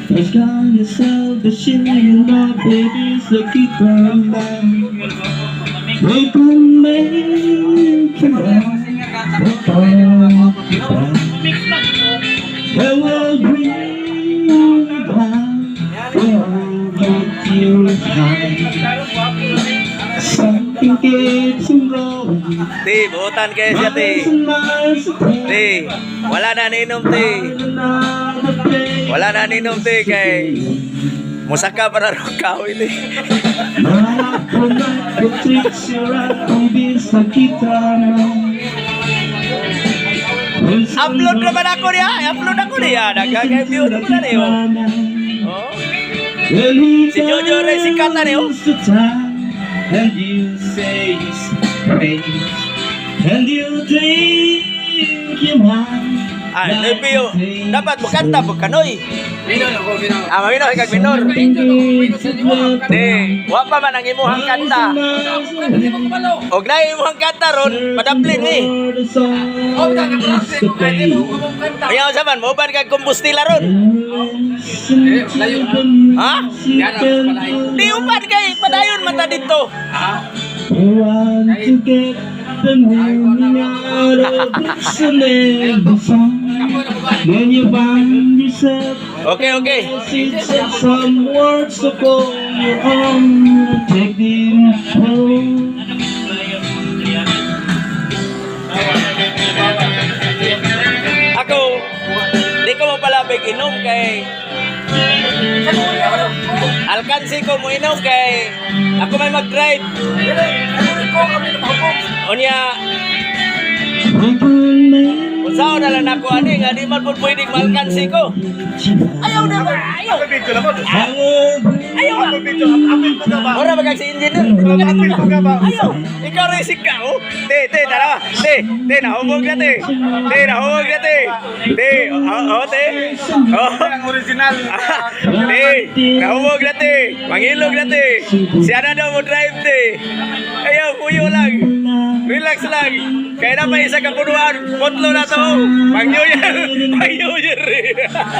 He's got himself the shilling, my baby's a keeper man. They can make you laugh. They will bring you down, will make you high. Something keeps him going. Ti, buutan kayo siya, ti. Miles and miles away. Ti, wala na ninom, ti. Another place Wala na ninom, ti, kay musaka para ro kahoy, ti. Upload naman ako niya. Upload ako niya. Nagkakay view naman na niyo. Oh. Si Jojo rin sikat na niyo. And you say his praise. And you drink him high. Ah, nephew. Dapat mukanta po kanoy. Ah, mamino kag minor. Di, wa pa man ang imuhang kanta. Og na imuhang kanta ron, padaplin ni. Ayaw sa man, moban kag kumbustila ron. Ha? Di uban kay padayon mata dito. Want to get the meaning out of this and song. Then you find yourself Okay. message and some words to call your own. Take them home. Ako, di ko mapalabig inom kay alkansi ko mo inom kay ako may mag-drive. Unya, We can make unsaon na lang nako ani nga di man pud pwedeng maalkansi ko. Ayaw na ba? Ayaw. Ayaw ah. Ora ba kag si engineer? Di ba ganito na? Ayaw. Ikaw rin si ka, oh. Te, te, tara. Te, te, nahubog na te. Te, nahubog na te. Te, oh, oh, te. Oh. Ang original. Te, nahubog na te. Mangilog na te. Siya na daw mo drive te. Ayaw, puyo lang. Relax lang. Kaya na pa isa ka punuan. Potlo na to. Pang New Year. Pang New Year.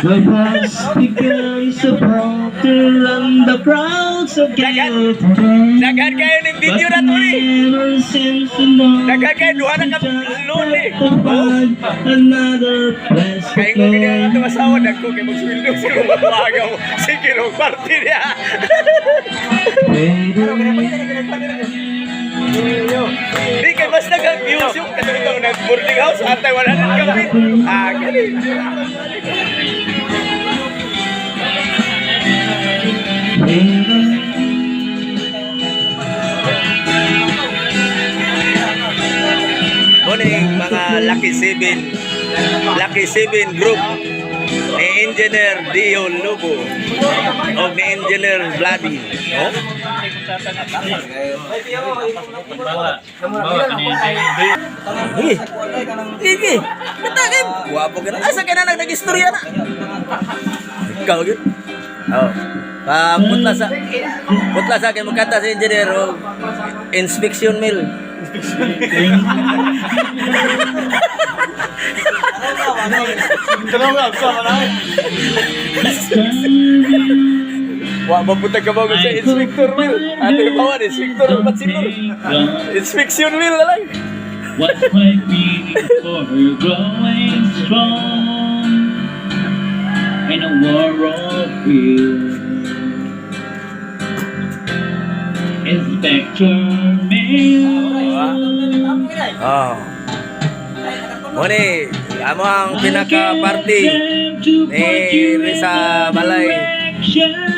The bus becomes a powder and the crowds are Daghan. getting Daghan kayo ng video na to ni. Never seems to know Daghan kayo, duha na ka loan eh. to find another place to Kaya kung ganyan ang play. asawa, nagko kay magsweldo sa mga. Sige, rong party niya. Di kay mas naghang views yung katulad ng nag-boarding house, atay wala nang kapit. Ah, gani. Morning mga Lucky Seven, Lucky Seven Group ni Engineer Dio Lobo o ni Engineer Vladi. Oh? Sige. Sige. Katagin. Guwapo ka na. Asa ka na nag-istorya na? Ikaw yun. Oh. Pa, putla sa akin magkanta si engineer o inspection mill. Wa mapunta ka ba sa inspector mill? Ate bawan inspector patsinor. Inspection mill na lang. What's my meaning for her growing strong in a war of will? Inspector Mail. Oh. Muni, amo ang pinaka-party ni Risa Balay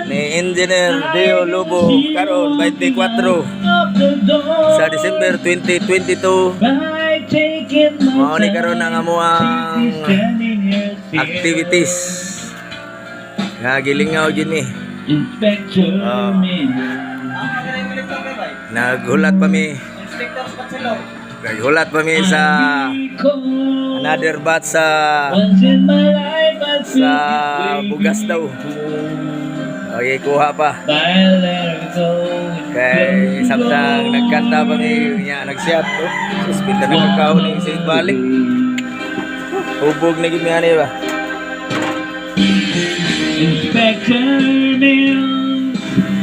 ni Engineer Deo Lobo karon 24 sa December 2022. Mao ni karon ang amo ang activities. Nga gilingaw jud ni. Inspector Ah. Mail. Naghulat pa mi. Naghulat pa mi sa another batch sa Once in my life I feel sa this way bugas daw. Okay, kuha pa. I let her go. Kay samtang nagkanta pa mi niya nagsiat oh. Suspita na kakao ni sa balik. Hubog na gid mi ani ba. Inspector Mills,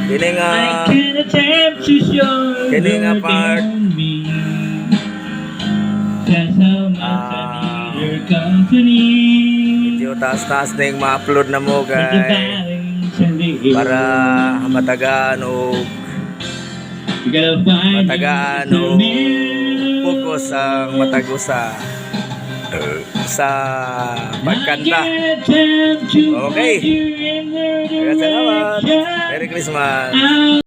Kini nga I can attempt to show kini nga part. than me. That's how much I Ah. need your company. Medyo taas-taas na yung ma-upload na mo But the kay valleys and the hills. Para matagaan o You gotta find matagaan Mr. o Mills. focus ang matag usa sa pagkanta. I can attempt to Okay. point you in the Salamat. direction. Merry Christmas. I